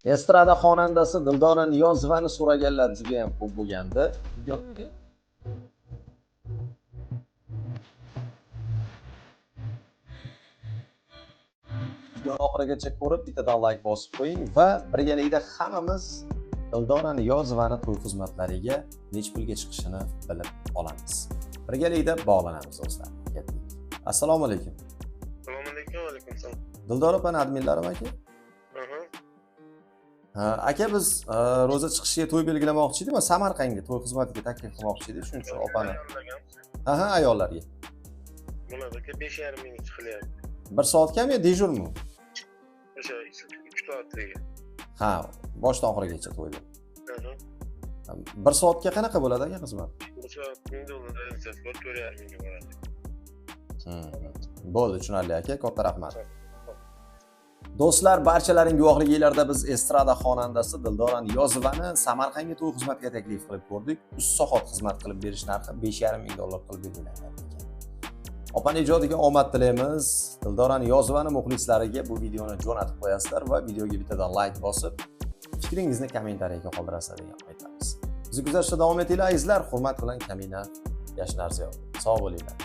Estrada xonandasi Dildora Niyozovani so'raganlar juda ham ko'p bo'lgandi. Videoni oxirigacha ko'rib, bittadan like bosib qo'ying va birgalikda hammamiz Dildora Niyozovani to'y xizmatlariga necha pulga chiqishini bilib olamiz. Birgalikda bog'lanamiz, do'stlar. Ketdik. Assalomu alaykum. Assalomu alaykum, alaykum assalom. Dildora opani adminlarimi, aka? Aha. Ha, aka, biz ro'za chiqishiga to'y belgilamoqchi edik va Samarqandga to'y xizmatiga taklif qilmoqchi edik. Shuning uchun opani. Ayollarga Ha, ayollarga. Bo'ladi aka, 5,5 ming chiqilyapti. Bir soatgami yo dejurmi? O'sha 3 soatligi. Ha, boshdan oxirigacha to'yda. Aha. Bir soatga qanaqa bo'ladi, aka, xizmat? Bir soat 1000 dollar разницасы bor, 4,5 mingga boradi. Bo'ldi, tushunarli, aka, katta rahmat. Do'stlar, barchalaring guvohliginglarda biz estrada xonandasi Dildora Niyozovani Samarqandga to'y xizmatiga taklif qilib ko'rdik. 3 soat xizmat qilib berish narxi 5,5 ming dollar qilib belgilangan ekan. Opani ijodiga omad tilaymiz. Dildora Niyozovani muxlislariga bu videoni jo'natib qo'yasizlar va videoga bittadan like bosib, fikringizni kommentariyaga qoldirasizlar degan umiddamiz. Bizni kuzatishda davom etinglar, azizlar. Hurmat bilan, Kamina Yashnar Ziyo. Sog' bo'linglar.